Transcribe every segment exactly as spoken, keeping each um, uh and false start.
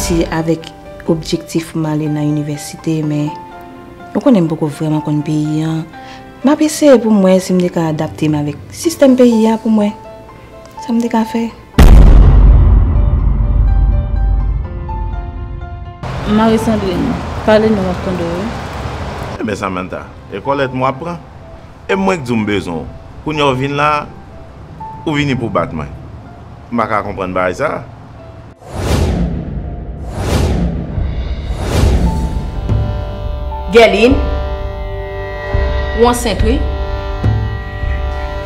Se avèk objektif pou m ale nan inivèsite, men ou konnen m poko vrèman konn peyi an. M ap eseye pou m wè si m te ka adapte m avèk sistèm peyi a pou m wè sa m te ka fè. Marie Sandrine, pale non, m ap tande w wi. Ebyen Samantha, e kòlèt mwen w ap pran? E mwen k di w m bezwen w. Kounye a w vin la, ou vini pou w bat mwen. M pa ka konprann bagay sa. Guerline, ou ansent wi.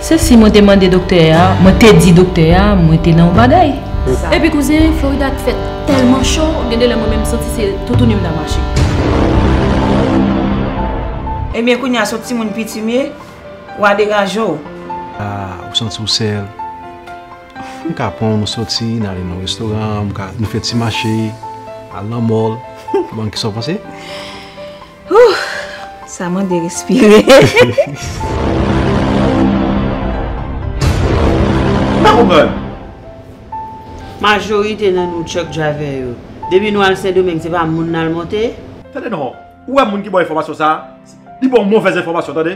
Se si mwen te mande doktè a, mwen te di doktè a mwen te nan yon bagay. Epi kouzen, Florida t fè tèlman cho, gen de lè mwen menm santi se toutouni m t ap mache. Ebyen kounye a se yon timoun piti m ye, w a degaje w. A, ou santi w sèl. M ka pran w nou soti, n ale nan restoran, m ka, nou fè ti mache, al nan mall. Bon, kisa w panse? Whew! Sa mande respire. M pa konprann. Majorite nan nou truck driver yo, depi nou al Sendomeng, se pa moun n al monte. Tande non, ou wè moun ki ba w enfòmasyon sa a, li ba w movèz enfòmasyon, tande.